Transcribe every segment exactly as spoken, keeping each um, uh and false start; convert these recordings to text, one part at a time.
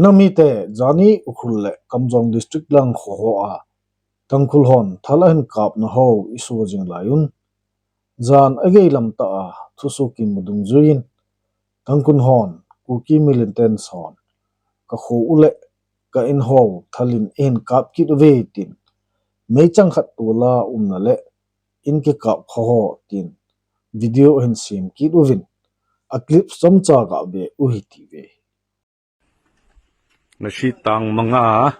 Namite, jani Ukhrul le Kamjong District lang kho ho a Tangkhul hon thal ahin kapna ho i so jing lai un. Jan agei lam ta a thuso kimu dungjuiyin Tangkhul hon Kuki militants hon ka kho u le ka in ho thal in eihin kap kit uve tin meichang khat tola umna le in kikap kha ho tin video ahin sem kit uvin a clip chomcha ga ve u hite. Ngasi tang manga,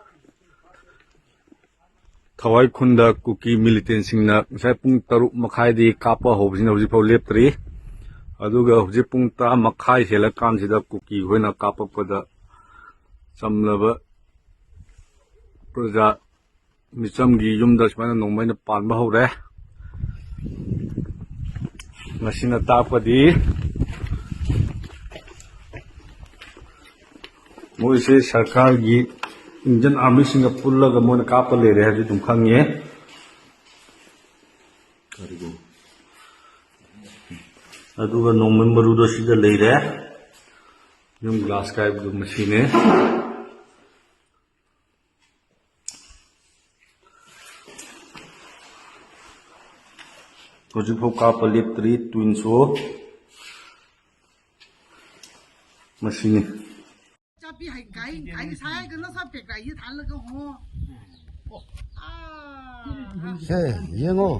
Thawai khunda Kuki militant singna ngasai pung taruk makhai di kapa ho, hujin hujik phau leptari. Aduga hujik pung tara makhai hela kan sida Kuki hoina kapa pada chamlaba praja michamgi yumda sumaina nongmaina panba hore. Ngasina tapadi. Moise Sarkar gi Indian Army singa pullaga moina kapa lere hadi dum khange. Aduga nongmai maru do sida lere. Yung glass kai bu machine. Hujik phau kapa leptari twin so. Machine. He, yengo.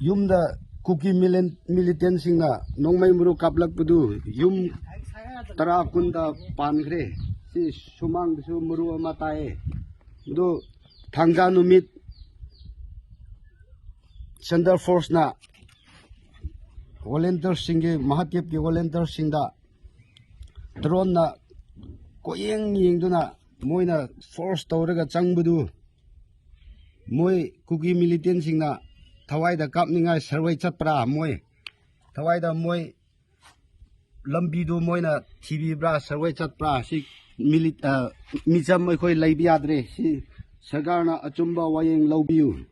Yumda Kuki milen-, militant singna nongmai maru kaplak padu yum tara khunda pankre. Si sumang su maru ama tai. Du thangja numit Central Force na volunteer singki, Mahathir ki volunteer singda drone na koyeng yengduna moina force touraga changbudu. Moi Kuki militant singna Thawai da kapningai survey chatpra moi. Thawai da moi lambi du moina thibibra survey chatpra si milit-, ah, micham moi khoi laibi adre si Sarkar na achumba wayeng lobiu.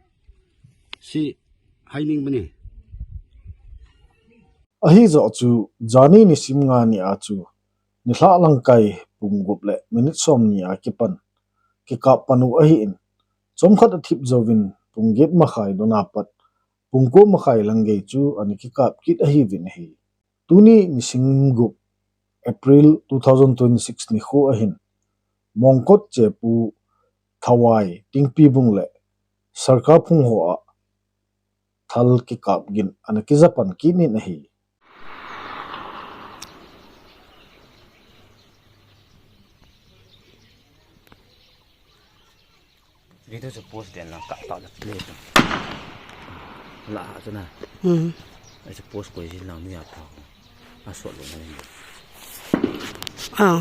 Si haining bani. Ahi jo chu jani nisim nga ni a chu nilhah langkai pung gup le minute som ni a kipan kikap panu ahi in. Chomkhat athip jovin pung get makhai dona pat pung ko makhai lang gei chu ani kikap kit ahi vin ahi. Tuni nisim gup April two thousand twenty-six ni khu ahin Mongkot chepu Thawai Tingpi bung le Sarkar phung ho a thal kikap gin ana kijapan kinin ahi. Video chu post den lang ka ta la play chu. La ha chu na. Hmm. Ai chu post koi jin lang ni a ta. A sot lo na ni. Ah.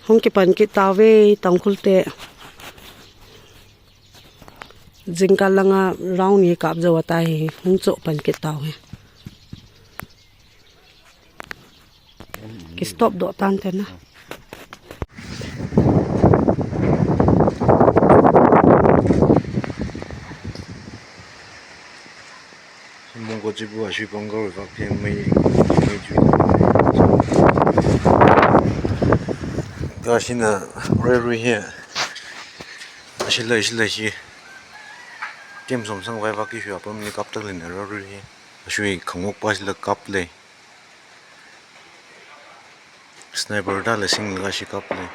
Hung kipan kit tave Tangkhul te. Jingkah langa round ni kap jo ata hi hung cho pan kit tau hi. Ki stop do tan te na. Mongkot chepu a sui pangkar va pi mai mai ju. Ka sina rui rui hi. Sila sila hi. Tim som sang vai va ki sui apam ni kap tak le na rui rui hi. Sui khangok pa sila kap le. Sniper da le sing ga shi kap le.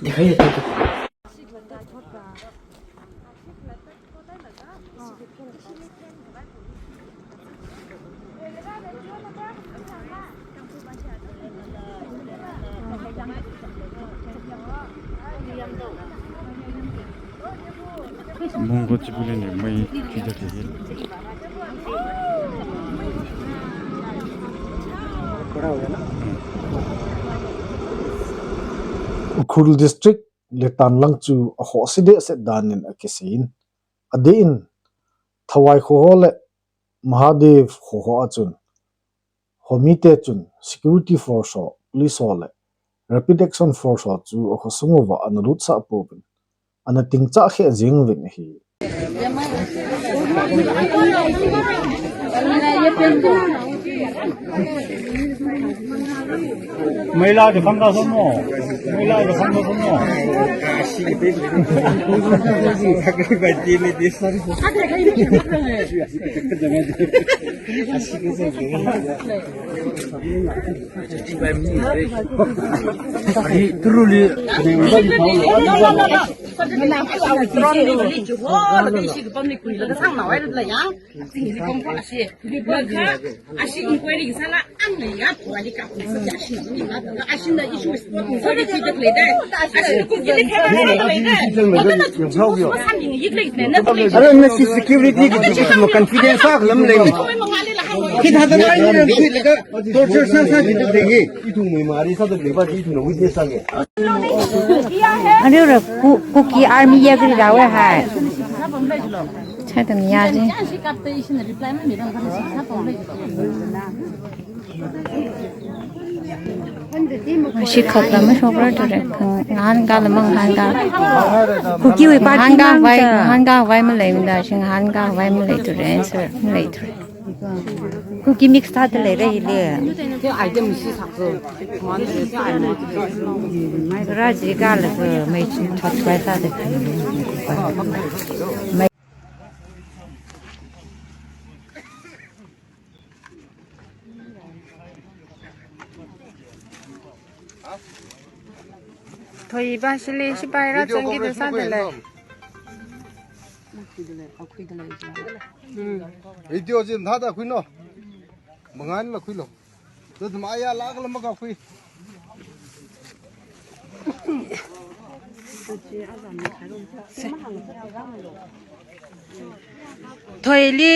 दिखाइए तो। Mongkot chepu le ni mai ki ja ke. Ukhrul District Letan lang chu a khoh si deh set dan in a kisei in, a deh in, Thawai kho ho le Mahadev kho ho a chun, ho mite chun security force ho, police ho le Rapid Action Force ho chu akhosung uva ana lutsah pouvin, ana tingchah kheh jeng uvin ahi. महिला के खंडा सुनो, महिला के खंडा सुनो। Aro na si security ki ti mo confidence sa lam le ni. Ki tha ta ai ni ram ki le ka torture sa sa ki de ge. Ithum mai mari sa de le ba ithum na witness sa ge. Aro ra Ku-, Kuki army ya gri ra we hai. Cha ta mi ya ji. Shi khak la ma shok ra tu re. Ngan ga la mang han ga. Kuki we party ngan ga vai, ngan ga vai ma lei da, sing ngan ga vai ma lei tu re, answer ma lei tu re. Kuki mix ta te lei re hi le. Te item si sak ko. Ra ji ga la ko mai chin thot vai ta te. Thoi ba sili sipai ra changi de sa de le. Hmm. Video jin tha da khui no. Mangan la khui lo. Tu thum aya la ka la ma ka khui. Thoi li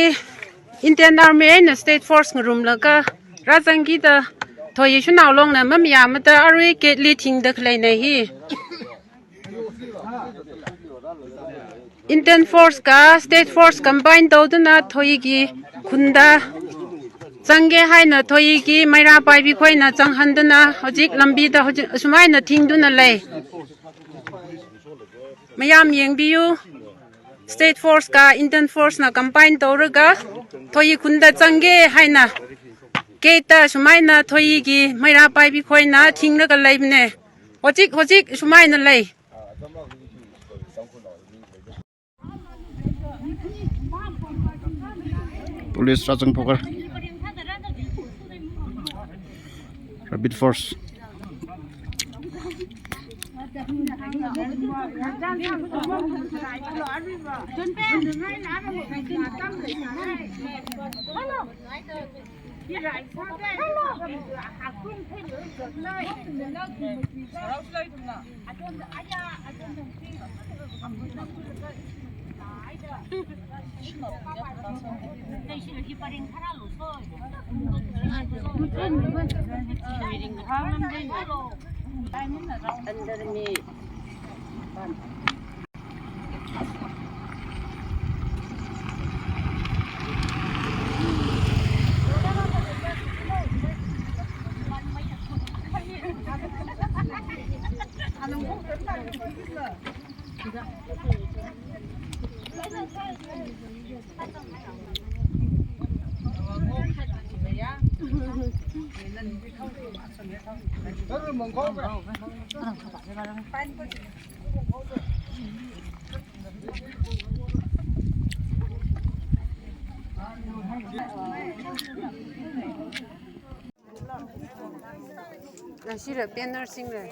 Indian Army eina State Force ngarum la ka ra changi da. Thoi shu nau long na ma mi ya ma ta arui ke li thing da khlei nei hi. Indian Force ka State Force combine tou tuna Thoi ki khunda chang ge haina Thoi ki Maira Paibi khoina chang han tuna hojik lambi ta hojik sumaina thing tuna lei. Mayam yeng biu State Force ka Indian Force na combine tou ra ka Thoi khunda chang ge haina. Keita sumaina Thoi ki Maira Paibi khoina thing ra ka lei ne. Hojik, hojik, sumaina lei. Police rachang poker. Rapid Force. Nasi le, banner sing le.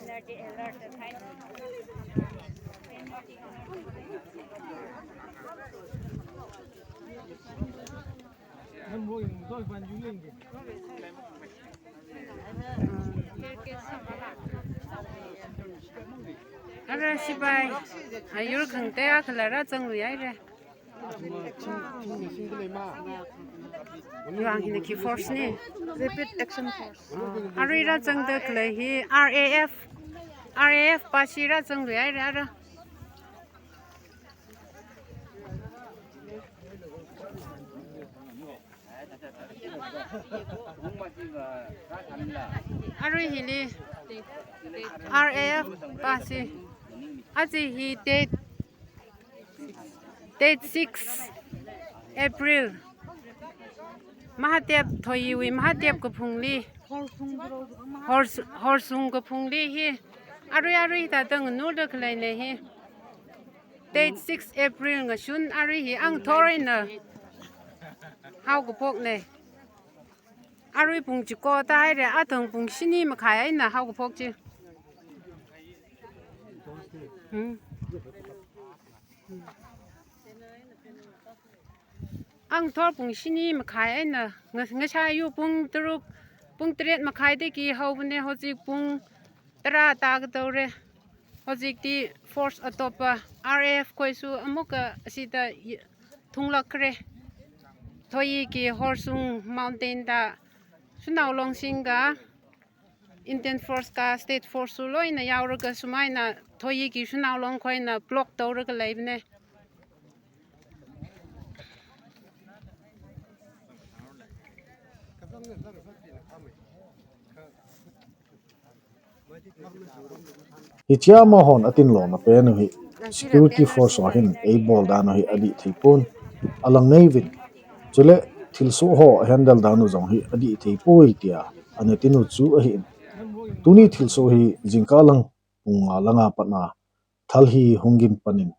Ara sipai. Ayur khangte a khalara chang lui ai re. Yuang hina ki force ni. Rapid Action Force. Arui ra chang de kle hi R A F. R A F pa si ra chang lui ai re ara. Arui hili. R A F pa si. Aji hi date, date six April. Mahadev thoi ui, Mahadev ka phung li. Hor, horsung ka phung li hi. Arui, arui ta tang nu da khalai ne hi. Date six April nga sun arui hi ang thor ina. Hao ka phok ne. Arui pung chi ko ta hai re, a thong pung sini makhai a ina hao ka phok chi. Hmm. Ang thor pung sini makhai a ina, nga, nga sa yu pung taruk, pung taret makhai te ki hao ne, hoji pung tara ta ka tau re. Hoji ti force atopa, R A F koi su amuka asita thunglak re. Thoi ki horsung mountain ta sunau long sing ka Indian force ka state force su loi na yau ra ka sumai na thoi ki sunau long koi na block tau ra ka lai ne. Hichia amahon atin lona pen u hi security force ho hin eibol dan u hi adih thei pon, alang nei vin. Chule thilsoh ho ahandle dan u jong hi adih thei poi tia ana tin u chu ahi in. Tuni thilsoh hi jingkah lang pung nga langa patna thal hi hung gin panin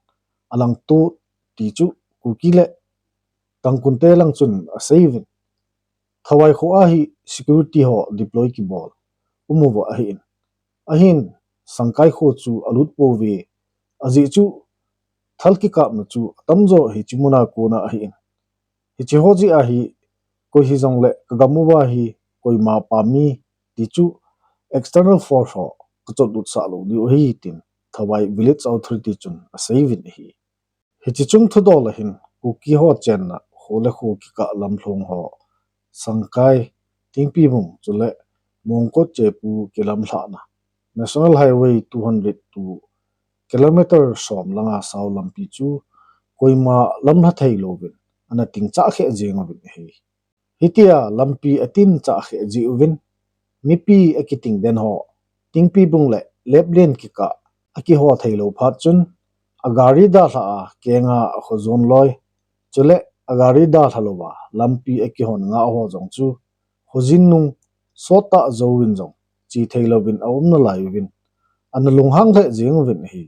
alang tu ti chu Kuki le Tangkhul te lang chun asei vin. Thawai kho a hi security ho deploy kibol um uva ahi in. Ahin Sangkai kho chu alut pouve. Ajeh chu thal kikapna chu atamjo hichi muna kona ahi in. Hichi ho jeh a hi koi hijongle ka gam uva hi koima pami ti chu external force ho ka chotlut sah lou diu ahi tin Thawai village authority chun asei vin ahi. Hichi chung thudol a hin Kuki ho chenna kho le kho kikah lamlhong ho, Sangkai, Tingpibung chule Mongkot chepu kilamlhahna National Highway two hundred two kilometer som langa sao lampi chu koima lamlha thei louvin ana tingchah kheh jeng uvin ahi. Hitia lampi atin chah kheh jeh uvin mipi akiting den ho Tingpibung le Leplen kikah akiho thei lou phat chun agari dalha a kenga akhojon loi, chule agari dalha louva lampi akihon ngah ho jong chu khojin nung sottah jouvin jong che thei louvin aum nalai uvin ana lunghang lheh jeng uvin ahi.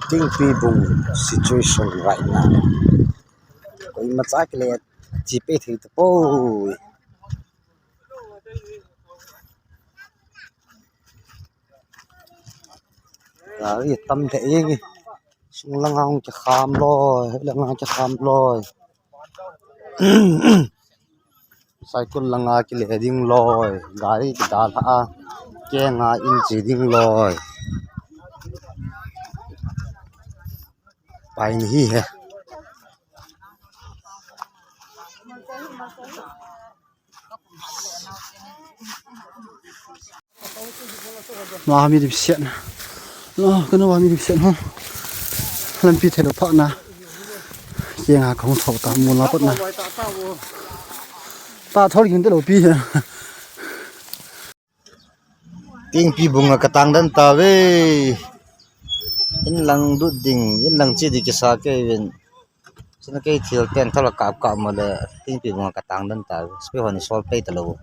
Tingpibung situation right now. Koimacha kile che peh thei tapoi. Gari tam lheh jeng e. Sung langa hung kikham loi, langa kikham loi. Cycle langa kile ding loi, gari kidalha a, kenga in che ding loi. Pai ni hi he. Nua mi dimset na. Nua, ka nua mi dimset ho. Lampi thei lou phat na. Kenga kahung thou ta, mun la pat na. Ta thor gin te lou pi he. Tingpibung a katang den tauve. In lang lut ding, in lang che ding kisa kei uvin. Chuna kei thil ten thal kap kap mo le Tingpibung a katang den tauve. Spe hon i sol pei talou.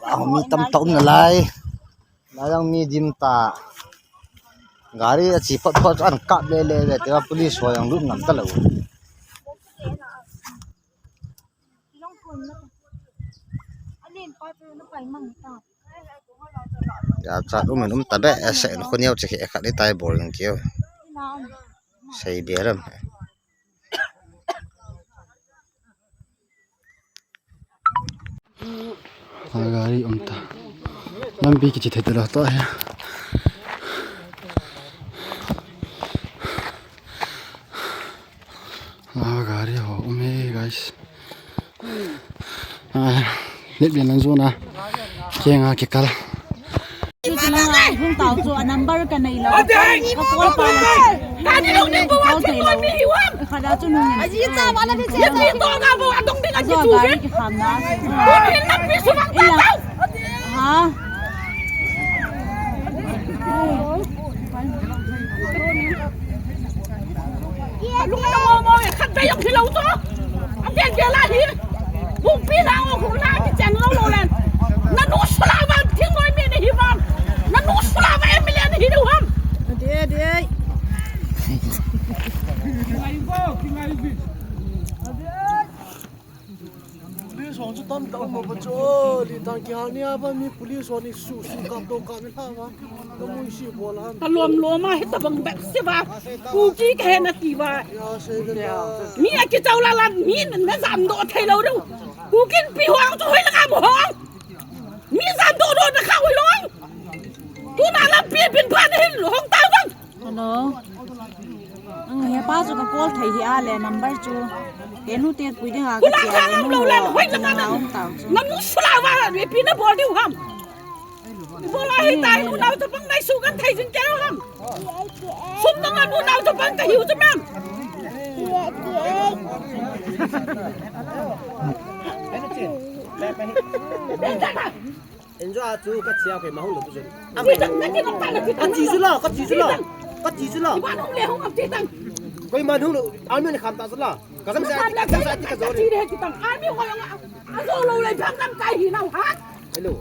Ang mi tam ta um nalai. Lai jong mi dim ta. Gari ache phot phot an kap le le le, tia police ho jong lut ngam talou. Ya chat um in um ta be, ase in khoneo che khe khat ni tai boring keu. Sei be ram. A gari um ta. Lampi kiche thei talou ta he. A gari ho um e, guys. A, Leplen lang jona. Kenga kikal. Chu chu lang a, hung tao chu a number ka nei lou. Ka call pa la. Ka ni lou ni ko wa chu ni hi wa. Kha da chu nung. Aji cha wa la ni che. Ni to ga bo a dong ding a chu. Gari kikham na. Ni na pi su bang ta. Ha. Lung na mo mo e, khat be yong thilo to. Ang gen gen la hi. Bung pi na o khu na ki chen lo lo len. Na nu sula ba thing noi mi ni hi ba. Na nu sula ba em mi len hi du ham. Ade, ade. Police hon chu tamtah um a chu, li tang kihal ni a ba mi police hon i su su kap do kap mi hla va. Ka mui si bol han. Ka lom lom a hi tabang bek si va. Kuki ka he na ti va. Ya se ga. Mi a ki chau la la mi na jam do thei lo ru. Kuki pi huang chu hoi la ka mo hong. Mi jam do do na kha hoi long. Tu na lam pi pin phan hin hong ta vang. Hello. Ang he pa chu ka call thei hi a le number chu. Ke nu te pui ding a ka. Kula chia ka le nam nu lo le lo. Hoi ka Ka nam. Nam sula va le pi na bol diu ham. Bol a hi tai nu nau ta pang nai su kan thei jing ke ham. Sum na nu nau ta pang ka hiu ta mam. Enjoy a chu ka chia ke ma hung lo tu jong. Ka chi chu lo, ka chi chu lo. Ka chi chu lo. Koi ma hung lo, army ni kham ta chu lo. Ka sam sa, ka sam sa ti ka jo ni. Hello.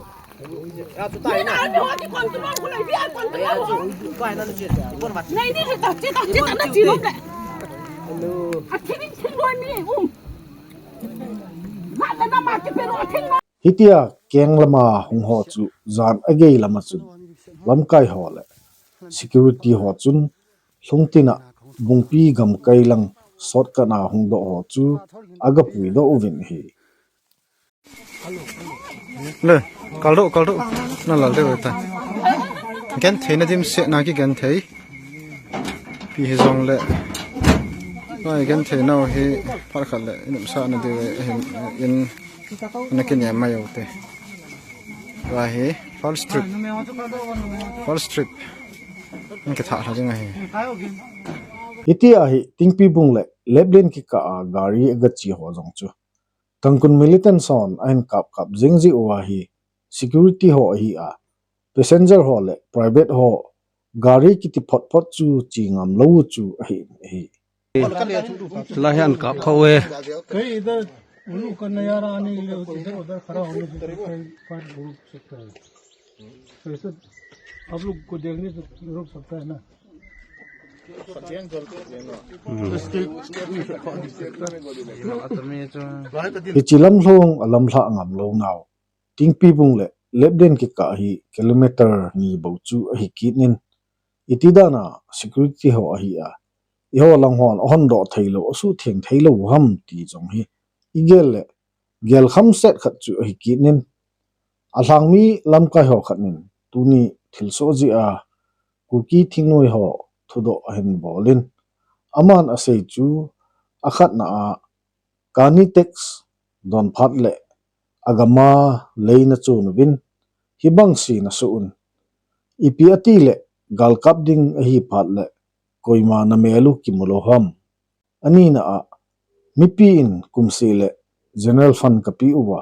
Ya chu ta na. Hello. Hitia keng lama hung ho chu jan agei lama chun lamkai ho le security ho chun lhungtin a bungpi gamkai lang shortcut a hung doh ho chu aga pui doh uvin ahi. Le, kal doh, kal doh. Na lal deuh ta. Genthei na dimset na kigenthei. Pi hi jong le. Nai genthei nau hi phat khat le in umsa na deuh e, hin in na kinem mai u te. Tua hi first trip. First trip. An kitha hla ding ahi. Hitia hi Tingpibung le Leplen kikah a gari aga chi ho jong chu Tangkhul militant hon ahin kap kap jing jeh uva hi security ho ahi a, passenger ho le private ho gari kiti phot phot chu chi ngam lou chu ahi, ahi. Lahian kap tho e. कहीं इधर उल्लू करने जा रहा, आने के लिए इधर उधर खड़ा होने से कहीं फायर रुक सकता है। तो इसे आप लोग को देखने से रुक सकता है ना। Hichi lamlhong alamlhah ngam lou nau. Tingpibung le Leplen kikah hi kilometer ni bou chu ahi kit in. Iti dan a security ho ahi a, eiho lang hon ahon doh thei lou, asuhtheng thei lou ham ti jong hi igel le gel kham set khat chu ahi kit in. Alhangmi lamkai ho khat in tuni thilsoh jeh a Kuki thingnoi ho thudoh ahin bol in. Aman asei chu akhatna a Kani tax don phat le agam a lei na chon uvin, hibang si na soh un. Ipi ati le gal kap ding ahi phat le koima na mel u kimu lou ham. Anina a, mipi in kum seh le general fund ka pe uva,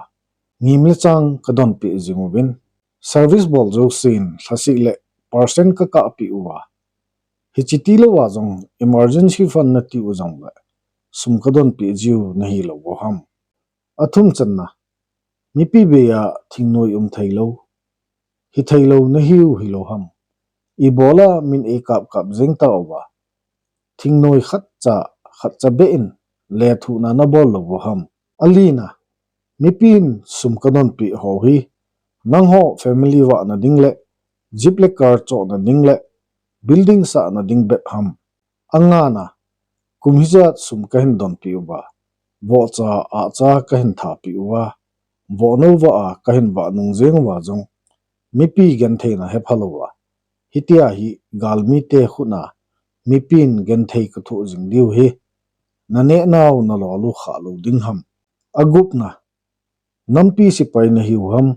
ngim le chang ka donpi jing uvin, service bol jousen lhaseh le percent ka kap pi uva, hichi tilou a jong emergency fund na ti u jong le sum ka donpi jiu na hilou u ham. Athum channa, mipi bei a thingnoi um thei lou, hi thei lou na hiu hilou ham. Ibola min ei kap kap jeng tauva, thingnoi khatcha, khatcha beh in lethuhna na bol lou u ham. Alina, mipin sum ka donpi ho hi, nangho family vahna ding le, jeep le car chohna ding le, building sahna ding bep ham. Angana, kum hijat sum ka hin donpi uva, vohcha, ahcha ka hin thapi uva, vohnou vah a ka hin vah nung jeng uva jong, mipi gentheina hepha louva, hitia hi galmite khutna, mipin genthei ka thoh jing diu hi, na nehnau na lolou kha lou ding ham. Agupna, nampi sepai na hiu ham,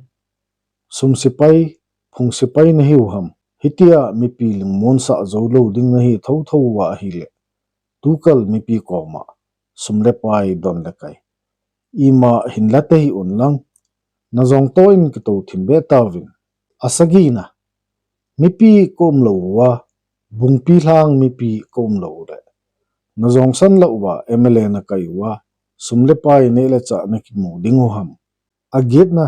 sum sepai, phung sepai na hiu ham, hitia mipi lungmon sah jou lou ding na hi thotho uva ahile, tukal mipi koma sum le pai don le kai ima hin la tahih un lang, na jong toh in kito thim be tauvin. Asagina, Mipi ka um lou uva, Bungpi lhang mipi ka um lou u le, na jongsan lou uva M L A na kai uva, sum le pai neh le chah na kimu ding u ham. Agetna,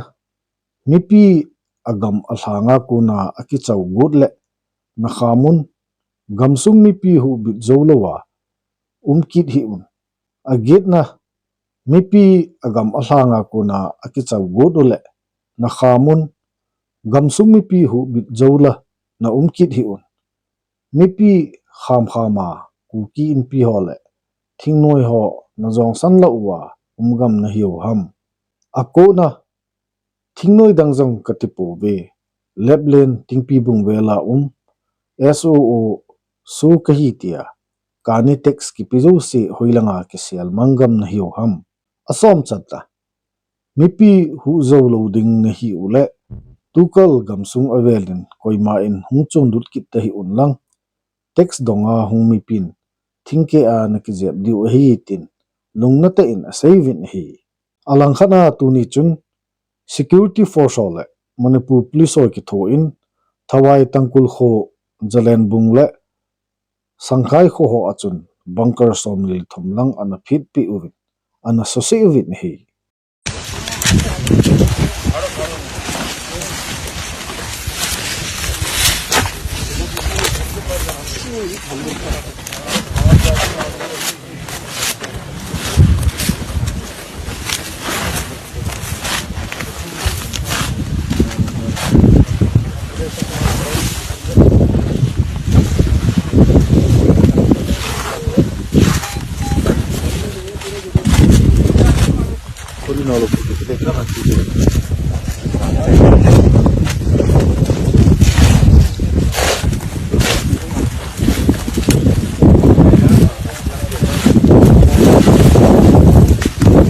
mipi agam alhanga kona akichau got le, na khamun, gamsung mipi huhbit jou louva um kit hih un. Agetna, mipi agam alhanga kona akichau got u le, na khamun, gamsung mipi huhbit joula na um kit hih un. Mipi khamkhama Kuki Inpi ho le thingnoi ho na jongsan lou uva um gam na hiu ham. Akona, thingnoi dang jong kati pouve, Leplen Tingpibung vela um S O O su kahi tia, kani tax kipe jouse hoilanga kisel mang gam na hiu ham. Asomchatna, mipi huhjou lou ding na hi u le, tukal gamsung avelin koima in hung chonlut kit tahih un lang, tax donga hung mipin thingkeh a na kijep diu ahi tin lungna tah in aseiuvin ahi. Alangkhatna tuni chun security force ho le Manipur Police ho kithoin Thawai Tangkhul kho, Jalenbung le Sangkhai kho ho a chun bunker somni le thum lang ana phetpeh uvin, ana suse uvin ahi.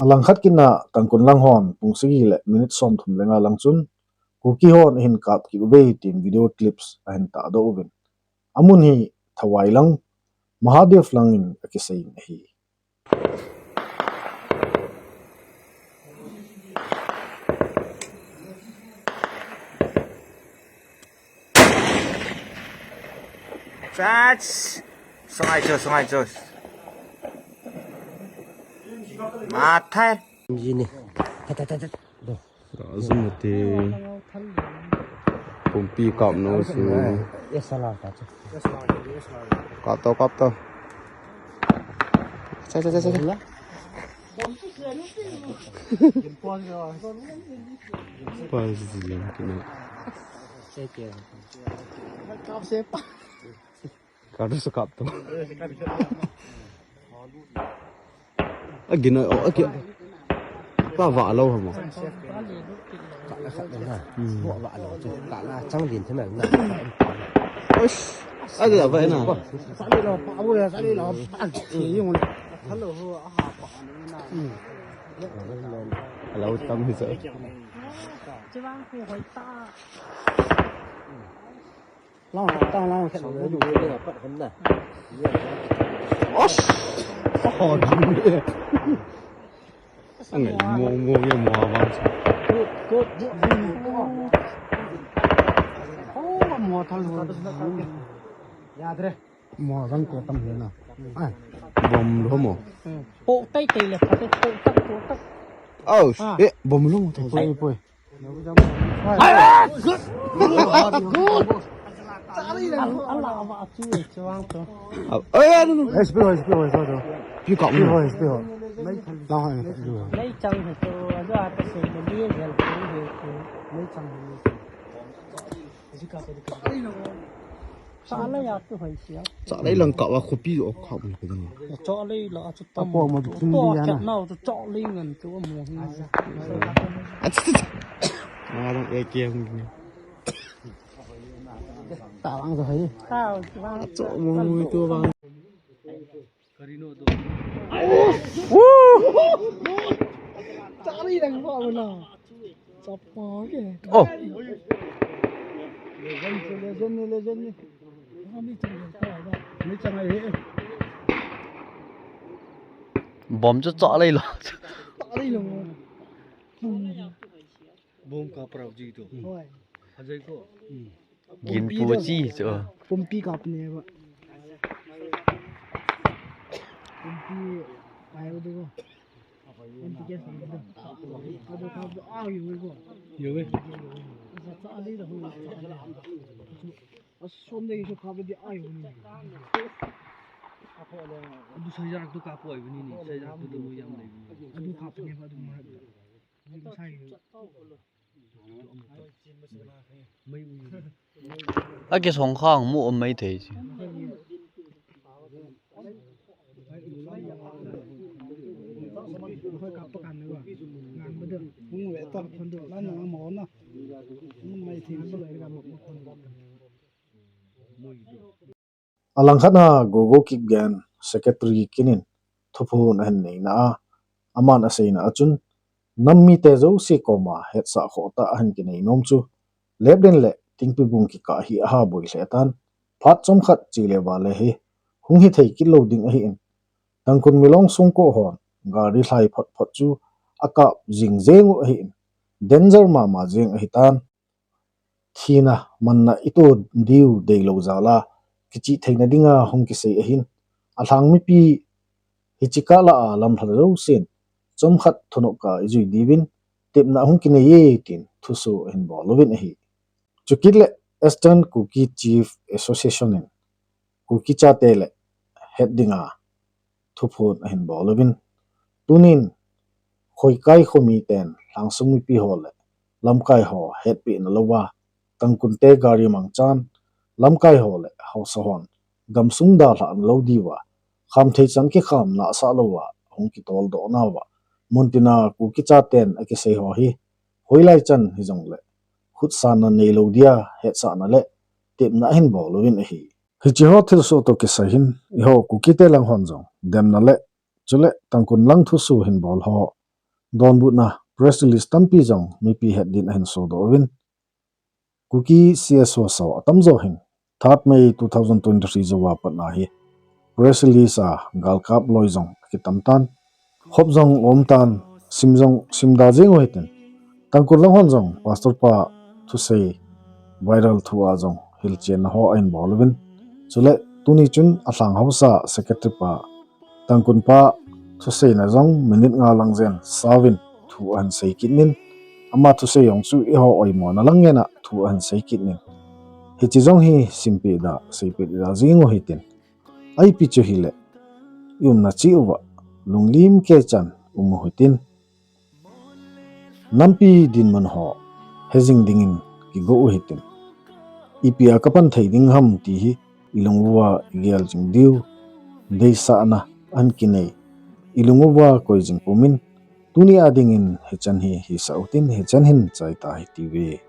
Alangkhat kit na Tangkhul lang hon pung sagi le minute somthum le nga lang chun Kuki hon ahin kap kit uve tin video clips ahin tahdoh uvin. Amun hi Thawai lang, Mahadev lang in akiseiyin ahi. Chach! Sungai chos, sungai chos. Mathai. Jini. Tat, tat, tat, tat. Do. Azumute. Pumpi kap no su. Yes, sala ka chu. Kap to, kap to. Cha, cha, cha, cha. Pause din kina. Kap se pa. Kap to, kap to. Agin o, agin. Pa va lo hamo. Ka la khat na. Hmm. Mo va lo chu. Ka la chang din thena na. Oish. Ada va na. Sa le lo, pa vo ya, sa le lo, pa che yung le. Hello ho, a ha pa na. Hmm. Hello, tam hi sa. Chuang khu hoi ta. Osh. Oh, jing. Angai mo mo ye mo avan. Oh, mo thal ho. Yadre. Mo rang ko tam le na. Ai. Bom lo mo. Po tai tai le pha tai po tak po tak. Oh, eh, bom lo mo. Poi, poi. Chalei lang kah a khopi o kha mun ko ding. Chalei la chu tam. Apo mo tu kin dia na. Nau chu chalei ngan chu mo hi. Ach ach. Ma dang e ke hung. Ta lang chu hai. Ta lang. Cho mo mo tu bang. Chalei lang ba na. Chapa ke. Oh. Legend, legend, legend. Bom chu chalei lo. Chalei lo. Bom ka prau ji to. Hoi. Ajai ko. Ginpu chi chu. Pumpi kapne ba. Pumpi, ai, u de ko. Pumpi ke sa de. Adu kap de, a, yo ko. Yo ko. Sa sa de da hu. Asom de ko kap de, a, yo ko. Adu sa ya tu kap ko ai ni ni. Sa ya tu du yam de. Adu kapne ba adu ma. Akisong khang mu um mai thei chi. Alangkhat a Gogo Kipgen, Secretary kinin thuphon ahin neina a, aman aseina a chun, nam mite jouse koma hetsah khoh tah ahin kinei nom chu, Lepden le Tingpibung kikah hi aha boi lheh tan, phat chomkhat chele vale hi hung hithei kit lou ding ahin, Tangkhul Milong songko hon gari lhai phot phot chu akap jing jeng u ahin, danger mama jeng ahitan, thina manna ito diu deilou jal a, kichih theina dinga hung kisei ahin, alhang mipi hiche kah lah a lamlha jousen chomkhat thunopkah ijui diuvin tepna hung kinei e tin thuso ahin bol uvin ahi. Chukit le Eastern Kuki Chief Association in Kuki chate le het dinga thuphon ahin bol uvin, tunin Khoikai khomi ten lhangsung mipi ho le lamkai ho hetpehna louva, Tangkhul te gari mangchan lamkai ho le haosa hon gamsung dalhah na lou diuva, khamthei chan kikham nahsah louva hung kitoldoh nauva, muntina Kuki chaten akisei ho hi hoilai chan hijongle khutsanna neilou dia hetsahna le tepna ahin bol uvin ahi. Hiche ho thilsoh toh kisai hin, eiho Kuki te lang hon jong demna le chule Tangkhul lang thuso hin bol ho donbutna press release tampi jong mipi het din ahin sodoh uvin, Kuki C S O ho atamjo hin third May two thousand twenty-three jouva patna hi press release a galkap loi jong akitam tan, khop jong aum tan, sim jong simda jeng u hitin, Tangkhul lang hon jong Pastor pa thusei viral thu a jong hilchenna ho ahin bol uvin, chule tuni chun alhang haosa secretary pa Tangkhul pa thuseina jong minute nga lang jen sauvin thu ahin sei kit in, ama thusei jong chu eiho oimona lang ngen a thu ahin sei kit in, hiche jong hi simpeh da, seipeh da jeng u hitin, ipi chu hile, i umna cheh uva lunglim kei chan um u hitin, nampi dinmun ho hejing dingin kigo u hitin, ipi a kapan thei ding ham ti hi ilung uva igel jing diu deisahna ahin kinei, ilung uva koi jing pumin, tuni a dingin hichan hi hisah utin, hichan hin chai tahite.